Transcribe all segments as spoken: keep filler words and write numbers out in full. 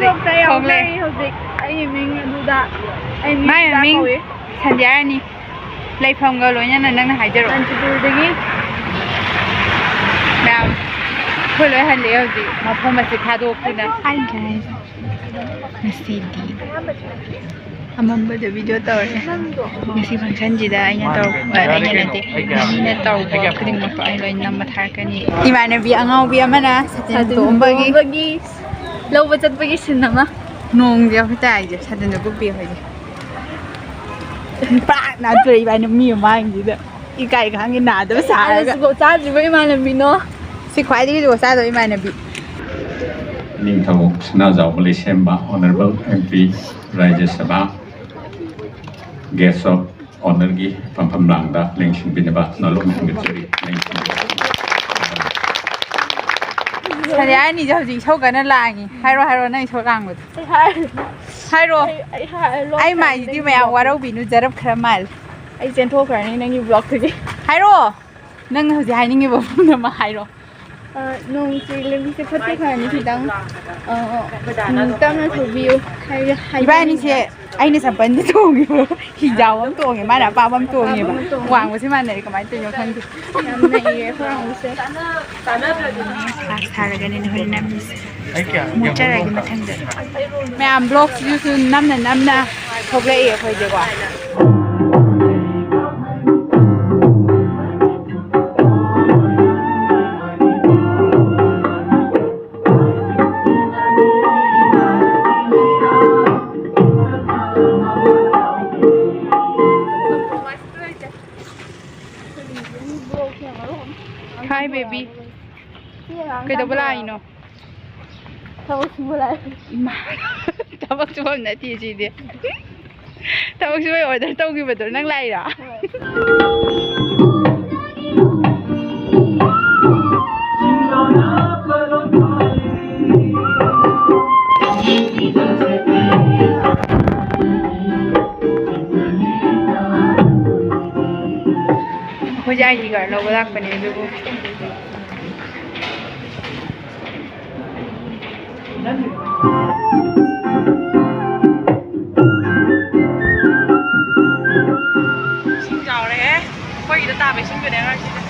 ꯊꯣꯛꯂꯛꯑꯦ ꯍꯧꯖꯤꯛ꯫ ꯑꯩꯒꯤ ꯃꯤꯡ ꯑꯗꯨꯗ, ꯑꯩ ꯃꯤꯡ ꯃꯥꯏ ꯃꯃꯤꯡ ꯀꯧꯏ꯫ ꯁꯟꯙ꯭ꯌꯥꯔꯥꯅꯤ꯫ ꯂꯩꯐꯝꯒ ꯂꯣꯏꯅꯅ ꯅꯪꯅ ꯍꯥꯏꯖꯔꯛꯑꯣ꯫ ꯀꯥꯟꯆꯤꯄꯨꯔꯗꯒꯤ꯫ ꯃꯌꯥꯝ ꯑꯩꯈꯣꯏ ꯂꯣꯏ ꯍꯜꯂꯛꯑꯦ ꯍꯧꯖꯤꯛ ꯃꯐꯝ ꯑꯁꯤ ꯊꯥꯗꯣꯛꯇꯨꯅ꯫ Hi guys꯫ ꯉꯁꯤꯗꯤ ꯑꯃꯝꯕꯗ ꯚꯤꯗꯤꯑꯣ ꯇꯧꯔꯦ꯫ ꯉꯁꯤ ꯐꯪꯁꯟꯁꯤꯗ ꯑꯩꯅ ꯇꯧꯔꯛꯄ, ꯑꯩꯅ ꯅꯠꯇꯦ, ꯃꯤꯅ ꯇꯧꯕ ꯈꯨꯗꯤꯡꯃꯛꯇꯣ ꯑꯩ ꯂꯣꯏ ꯅꯝꯕ ꯊꯥꯔꯛꯀꯅꯤ꯫ ꯏꯃꯥꯟꯅꯕꯤ ꯑꯉꯥꯎꯕꯤ ꯑꯃꯅ ꯁꯥꯇꯤꯟ ꯁꯥꯇꯤꯟ ꯇꯣꯡꯕꯒꯤ ꯇꯣꯡꯕꯒꯤ ꯂꯧꯕ ꯆꯠꯄꯒꯤ ꯁꯤꯟ ꯑꯃ꯫ ꯅꯣꯡꯁꯦ ꯑꯩꯈꯣꯏ ꯇꯥꯏꯁꯦ, ꯁꯥꯇꯤꯟꯗꯣ ꯀꯨꯞꯄꯤ ꯑꯩꯈꯣꯏꯗꯤ꯫ ꯄꯥꯛ ꯅꯥꯟꯊꯣꯔꯛꯏ ꯏꯕꯥꯅꯤ ꯃꯤ ꯃꯃꯥꯡꯁꯤꯗ꯫ ꯏꯀꯥꯏ ꯈꯪꯉꯦ ꯅꯥꯗꯕ ꯁꯥꯔꯒ꯫ ꯑꯩꯅꯁꯨ ꯆꯥꯗ꯭ꯔꯤꯕ ꯏꯃꯥꯟꯅꯕꯤꯅꯣ꯫ ꯁꯤ ꯈ꯭ꯋꯥꯏꯗꯒꯤ ꯖꯨꯒꯣꯠ ꯆꯥꯗꯕ ꯏꯃꯥꯟꯅꯕꯤ꯫ ꯅꯤꯡꯊꯧ ꯁꯅꯥꯖꯥꯎꯕ ꯂꯩꯁꯦꯝꯕ Honourable M P, ꯔꯥꯖ꯭ꯌ ꯁꯚꯥ Guest of Honourꯒꯤ ꯐꯝꯐꯝ ꯂꯥꯡꯗ ꯂꯦꯡꯁꯤꯟꯕꯤꯅꯕ ꯅꯣꯂꯨꯛꯅ ꯍꯪꯒꯠꯆꯔꯤ꯫ ꯂꯦꯡꯁꯤꯟꯕꯤꯔꯛꯎ꯫ ꯁꯟꯙ꯭ꯌꯥꯔꯥꯅꯤꯁꯦ ꯍꯧꯖꯤꯛ ꯏꯁꯧ ꯀꯟꯅ ꯂꯥꯡꯉꯤ꯫ ꯍꯥꯏꯔꯣ, ꯍꯥꯏꯔꯣ, ꯅꯪ ꯏꯁꯧ ꯂꯥꯡꯕꯗꯣ꯫ ꯑꯩ ꯍꯥꯏ-, ꯍꯥꯏꯔꯣ꯫ ꯑꯩ, ꯑꯩ ꯍꯥꯏ-, ꯂꯣꯛ ꯑꯩ ꯃꯥꯏꯁꯤꯗꯤ ꯊꯨꯡꯉꯦ ꯃꯌꯥꯝ ꯅꯪꯒꯤ ꯋꯥꯔꯧꯕꯤꯅꯨ, ꯖꯔꯞ ꯈꯔ ꯃꯥꯜꯂꯦ꯫ ꯑꯩ ꯆꯦꯟꯊꯣꯛꯈ꯭ꯔꯅꯤ ꯅꯪꯒꯤ vlogꯇꯒꯤ꯫ ꯍꯥꯏꯔꯣ꯫ ꯅꯪꯅ ꯍꯧꯖꯤꯛ ꯍꯥꯏꯅꯤꯡꯉꯤꯕ ꯋꯥꯐꯝꯗꯣ ꯑꯃ ꯍꯥꯏꯔꯣ꯫ ꯑ, ꯅꯣꯡ ꯆꯨꯏ, ꯂꯝꯕꯤꯁꯦ ꯐꯠꯇꯦ ꯐꯔꯅꯤ ꯈꯤꯇꯪ꯫ ꯑ, ꯑ, ꯎꯝ, ꯇꯞꯅ ꯊꯧꯕꯤꯌꯨ꯫ ꯍꯥꯏ-, ꯍꯥꯏꯖꯅꯤꯡꯉꯤ꯫ ꯏꯕꯥꯅꯤꯁꯦ ꯑꯩꯅ ꯆꯝꯄꯜꯗꯤ ꯇꯣꯡꯉꯤꯕ, ꯍꯤꯖꯥꯎ ꯑꯃ ꯇꯣꯡꯉꯦ, ꯃꯥꯅ ꯑꯄꯥꯕ ꯑꯃ ꯇꯣꯡꯉꯦꯕ꯫ ꯑꯄꯥꯕ ꯑꯃ ꯇꯣꯡꯉꯦ꯫ ꯋꯥꯡꯕꯁꯦ ꯃꯥꯟꯅꯔꯦ, ꯀꯃꯥꯏꯅ ꯇꯧꯔꯤꯅꯣ ꯈꯪꯗꯦ꯫ ꯌꯥꯝ ꯅꯛꯏꯌꯦ ꯑꯩꯈꯣꯏ ꯋꯥꯡꯕꯁꯦ꯫ ꯀ꯭ꯂꯥꯁ ꯊꯥꯔꯒꯅꯤ ꯅꯈꯣꯏꯅ ꯅꯝꯃꯤꯁꯦ꯫ ꯃꯨꯠꯆꯔꯒꯦ ꯃꯊꯪꯗ꯫ ꯃꯌꯥꯝ vlogꯁꯤꯁꯨ ꯅꯝꯅ ꯅꯝꯅ ꯊꯣꯛꯂꯛꯏ ꯑꯩꯈꯣꯏꯁꯦꯀꯣ꯫ Hi baby. ꯀꯩꯗꯧꯕ ꯂꯥꯛꯏꯅꯣ? ꯊꯕꯛ ꯁꯨꯕ ꯂꯥꯛꯑꯦ꯫ ꯏꯃꯥ, ꯊꯕꯛ ꯁꯨꯐꯝ ꯅꯠꯇꯦ ꯁꯤꯗꯤ꯫ ꯊꯕꯛ ꯁꯨꯕꯩ order ꯇꯧꯈꯤꯕꯗꯣ ꯅꯪ ꯂꯥꯛꯏꯔꯣ? ꯍꯣꯏ꯫ ꯑꯩꯈꯣꯏꯁꯦ I D card ꯂꯧꯕ ꯂꯥꯛꯄꯅꯦ ꯑꯗꯨꯕꯨ꯫ ꯏꯁꯤꯡ ꯆꯥꯎꯔꯦꯍꯦ꯫ ꯑꯩꯈꯣꯏꯒꯤꯗ ꯇꯥꯕ ꯏꯁꯤꯡꯗꯨꯅꯦ ꯑꯉꯥꯡꯁꯤꯡꯗ꯫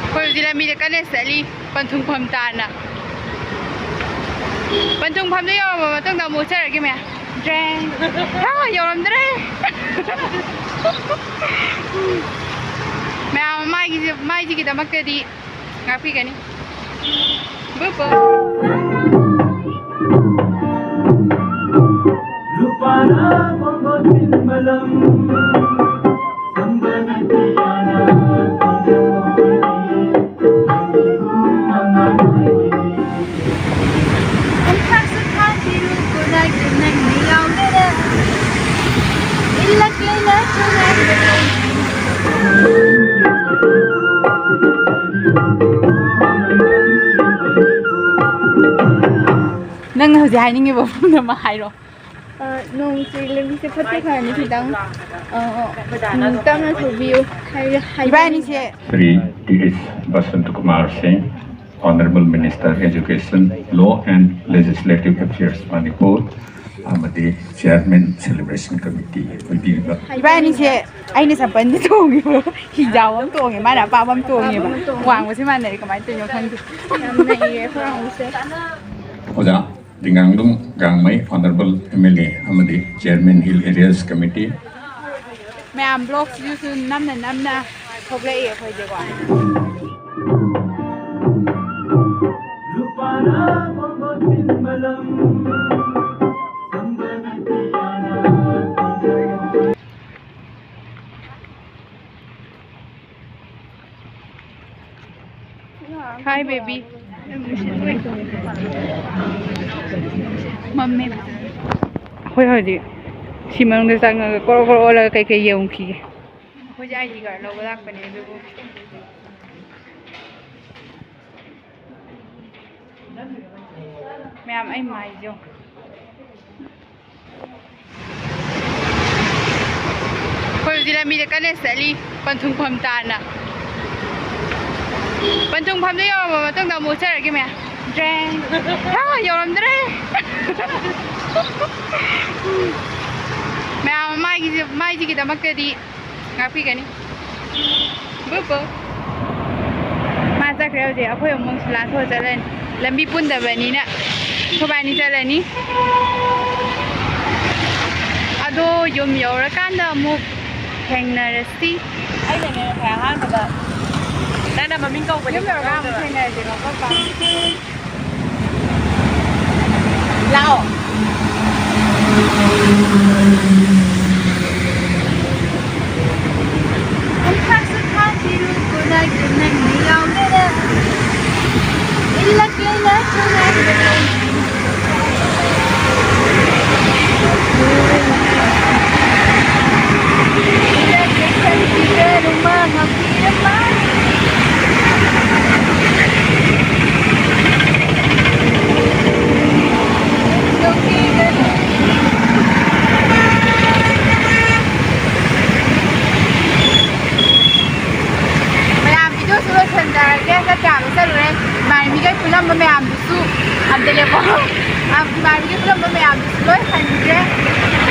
ꯑꯩꯈꯣꯏ ꯍꯧꯖꯤꯛ ꯂꯝꯕꯤꯗ ꯀꯟꯅ ꯆꯠꯂꯤ, ꯄꯟꯊꯨꯡꯐꯝ ꯇꯥꯟꯅ꯫ ꯄꯟꯊꯨꯡꯐꯝꯗꯨ ꯌꯧꯔꯕ ꯃꯇꯨꯡꯗ ꯑꯃꯨꯛ ꯆꯠꯂꯒꯦ ꯃꯌꯥꯝ꯫ ꯗ꯭ꯔꯦꯡ꯫ ꯍꯥ, ꯌꯧꯔꯝꯗ꯭ꯔꯦ꯫ ꯃꯌꯥꯝ ꯃꯥꯏꯒꯤꯁꯦ, ꯃꯥꯏꯁꯤꯒꯤꯗꯃꯛꯇꯗꯤ ꯉꯥꯛꯄꯤꯒꯅꯤ꯫ ꯕꯨ ꯕꯨ꯫ ꯂꯨꯄꯥꯅ ꯄꯣꯠ ꯊꯤꯟꯕ ꯂꯝ, ꯁꯝꯕꯅ ꯄꯤꯌꯥꯅ ꯈꯣꯡꯖꯪ ꯑꯣꯏꯔꯤ, ꯍꯥꯏꯅꯤꯡꯒꯨꯝ ꯑꯉꯥꯡ ꯑꯣꯏꯔꯤ꯫ ꯈꯣꯡꯊꯥꯡꯁꯨ ꯊꯥꯡꯕꯤꯌꯨ, ꯈꯨꯠꯂꯥꯏꯗꯨ ꯅꯪꯅ ꯌꯥꯎꯗꯅ ꯏꯜꯂꯛꯂꯦꯅ ꯈꯨꯠꯂꯥꯏꯗ꯫ ꯅꯪꯅ ꯍꯧꯖꯤꯛ ꯍꯥꯏꯅꯤꯡꯉꯤꯕ ꯋꯥꯐꯝꯗꯣ ꯑꯃ ꯍꯥꯏꯔꯣ꯫ ꯑ, ꯅꯣꯡ ꯆꯨꯏ, ꯂꯝꯕꯤꯁꯦ ꯐꯠꯇꯦ ꯐꯔꯅꯤ ꯈꯤꯇꯪ꯫ ꯑ, ꯑ, ꯎꯝ, ꯇꯞꯅ ꯊꯧꯕꯤꯌꯨ ꯍꯥꯏ-, ꯍꯥꯏꯖꯅꯤꯡꯉꯤ꯫ ꯏꯕꯥꯅꯤꯁꯦ ꯁ꯭ꯔꯤ ꯇꯤ ꯑꯦꯁ ꯕꯁꯟꯇ ꯀꯨꯃꯥꯔ ꯁꯤꯡ, Honorable Minister Education, Law and Legislative Affairs, Manipur, ꯑꯃꯗꯤ Chairman Celebration Committee ꯑꯣꯏꯕꯤꯔꯤꯕ ꯏꯕꯥꯅꯤꯁꯦ ꯑꯩꯅ ꯆꯝꯄꯜꯗꯤ ꯇꯣꯡꯉꯦꯕ, ꯍꯤꯖꯥꯎ ꯑꯃ ꯇꯣꯡꯉꯦ, ꯃꯥꯅ ꯑꯄꯥꯕ ꯑꯃ ꯇꯣꯡꯉꯦꯕ꯫ ꯑꯄꯥꯕ ꯑꯃ ꯇꯣꯡꯉꯦ꯫ ꯋꯥꯡꯕꯁꯦ ꯃꯥꯟꯅꯔꯦ, ꯀꯃꯥꯏꯅ ꯇꯧꯔꯤꯅꯣ ꯈꯪꯗꯦ꯫ ꯌꯥꯝ ꯅꯩꯌꯦ ꯑꯩꯈꯣꯏ ꯋꯥꯡꯕꯁꯦ꯫ ꯑꯣꯖꯥ ꯗꯤꯡꯒꯥꯡꯂꯨꯡ ꯒꯥꯡꯃꯩ, Honorable M L A ꯑꯃꯗꯤ Chairman Hill Areas Committee꯫ ꯃꯌꯥꯝ ꯕ꯭ꯂꯣꯛꯁꯤꯁꯨ ꯅꯝꯅ ꯅꯝꯅ ꯊꯣꯛꯂꯛꯏ ꯑꯩꯈꯣꯏꯁꯦꯀꯣ꯫ Hi, baby. ꯃꯝꯃꯦ꯫ ꯑꯩꯈꯣꯏ ꯍꯧꯖꯤꯛ ꯁꯤ ꯃꯅꯨꯡꯗ ꯆꯪꯉꯒ ꯀꯣꯔꯣ ꯀꯣꯔꯣ ꯑꯣꯜꯂꯒ ꯀꯩꯀꯩ ꯌꯦꯡꯉꯨꯈꯤꯒꯦ꯫ ꯑꯩꯈꯣꯏꯁꯦ ꯑꯥꯏ ꯗꯤ ꯀꯥꯔꯗ ꯂꯧꯕ ꯂꯥꯛꯄꯅꯦ, ꯑꯗꯨꯕꯨ ꯃꯌꯥꯝ ꯑꯩ ꯃꯥꯏꯁꯦ ꯌꯦꯡꯉꯣ꯫ ꯑꯩꯈꯣꯏ ꯍꯧꯖꯤꯛ ꯂꯝꯕꯤꯗ ꯀꯟꯅ ꯆꯠꯂꯤ, ꯄꯟꯊꯨꯡꯐꯝ ꯇꯥꯟꯅ꯫ ꯄꯟꯊꯨꯡꯐꯝꯗ ꯌꯧꯔꯕ ꯃꯇꯨꯡꯗ ꯑꯃꯨꯛ ꯆꯠꯂꯒꯦ ꯃꯌꯥꯝ꯫ ꯗ꯭ꯔꯦꯡ꯫ ꯍꯥ, ꯌꯧꯔꯝꯗ꯭ꯔꯦ꯫ ꯃꯌꯥꯝ ꯃꯥꯏꯒꯤꯁꯦ, ꯃꯥꯏꯁꯤꯒꯤꯗꯃꯛꯇꯗꯤ ꯉꯥꯛꯄꯤꯒꯅꯤ꯫ ꯕꯨ ꯕꯨ꯫ ꯃꯥ ꯆꯠꯈ꯭ꯔꯦ ꯍꯧꯖꯤꯛ꯫ ꯑꯩꯈꯣꯏ ꯑꯃꯨꯛ ꯁꯤꯂꯥ ꯊꯣꯛꯑ ꯆꯠꯂꯅꯤ꯫ ꯂꯝꯕꯤ ꯄꯨꯟꯗꯕꯅꯤꯅ ꯑꯩꯈꯣꯏꯕꯥꯅꯤ ꯆꯠꯂꯅꯤ꯫ ꯑꯗꯣ ꯌꯨꯝ ꯌꯧꯔꯀꯥꯟꯗ ꯑꯃꯨꯛ ꯊꯦꯡꯅꯔꯁꯤ꯫ ꯑꯩꯅꯅꯦ ꯉꯁꯥꯏ ꯑꯍꯥꯟꯕꯗ ꯅꯪꯅ ꯃꯃꯤꯡ ꯀꯧꯕꯅꯦ ꯌꯨꯝ ꯌꯧꯔꯀꯥꯟꯗ ꯑꯃꯨꯛ ꯈꯪꯗꯕ꯫ ꯊꯦꯡꯅꯔꯁꯦꯀꯣ, ꯕꯥꯏ ꯕꯥꯏ꯫ ꯂꯥꯛꯑꯣ꯫ ꯈꯣꯡꯊꯥꯡꯁꯨ ꯊꯥꯡꯕꯤꯔꯨ, ꯈꯨꯠꯅꯥꯏꯗ ꯅꯪꯅ ꯌꯥꯎꯗꯅ꯫ ꯏꯜꯂꯛꯂꯦ ꯂꯥꯏ ꯈꯨꯠꯅꯥꯏꯗ ꯅꯪꯅ꯫ ꯏꯜꯂꯛꯂꯦ ꯈꯟꯕꯤꯔꯅꯨ, ꯃꯥ ꯉꯥꯛꯄꯤꯔꯝꯃꯅꯤ꯫ ꯃꯌꯥꯝ, ꯚꯤꯗꯤꯑꯣꯁꯨ ꯂꯣꯏꯁꯤꯟꯖꯔꯒꯦ꯫ ꯆꯠ ꯀꯌꯥꯗꯣ ꯆꯠꯂꯨꯔꯦ꯫ ꯏꯃꯥꯟꯅꯕꯤꯈꯩ ꯄꯨꯜꯂꯝꯕ ꯃꯌꯥꯝꯗꯨꯁꯨ ꯑꯝꯇ ꯂꯦꯞꯄꯣ꯫ ꯑꯝ, ꯏꯃꯥꯟꯅꯕꯤꯈꯩ ꯄꯨꯜꯂꯝꯕ ꯃꯌꯥꯝꯗꯨꯁꯨ ꯂꯣꯏ ꯍꯟꯈ꯭ꯔꯦ꯫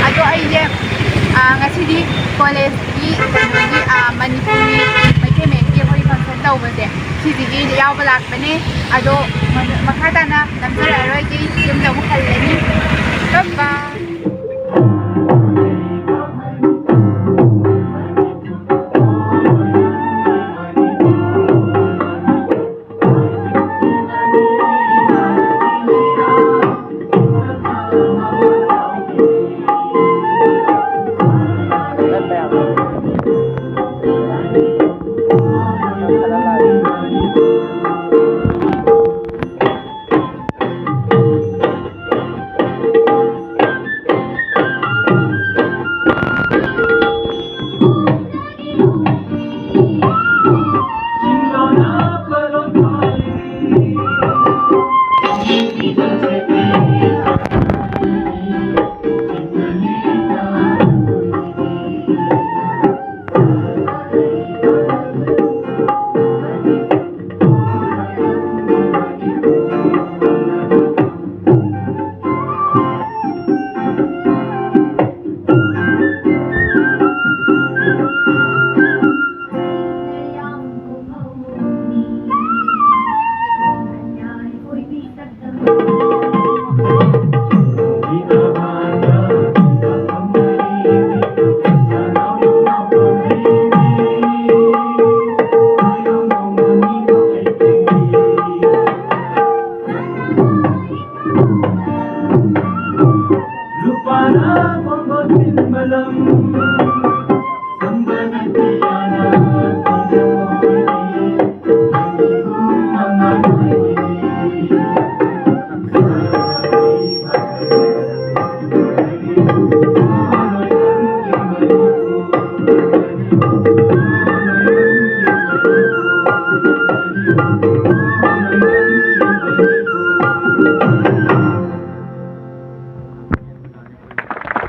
ꯑꯗꯣ ꯑꯩꯁꯦ, ꯑ, ꯉꯁꯤꯗꯤ ꯀꯣꯂꯦꯖꯀꯤ ꯀꯩꯅꯣꯒꯤ, ꯑ, ꯃꯅꯤꯄꯨꯔꯤ ꯃꯩꯇꯩ ꯃꯌꯦꯛꯀꯤ ꯑꯩꯈꯣꯏ ꯐꯪꯁꯟ ꯇꯧꯕꯁꯦ, ꯁꯤꯁꯤꯒꯤ ꯌꯥꯎꯕ ꯂꯥꯛꯄꯅꯦ꯫ ꯑꯗꯣ ꯃꯈꯥ ꯇꯥꯅ ꯅꯝꯖꯔꯛꯑꯔꯣꯏꯒꯦ, ꯌꯨꯝꯗ ꯑꯃꯨꯛ ꯍꯜꯂꯅꯤ꯫ Bye bye꯫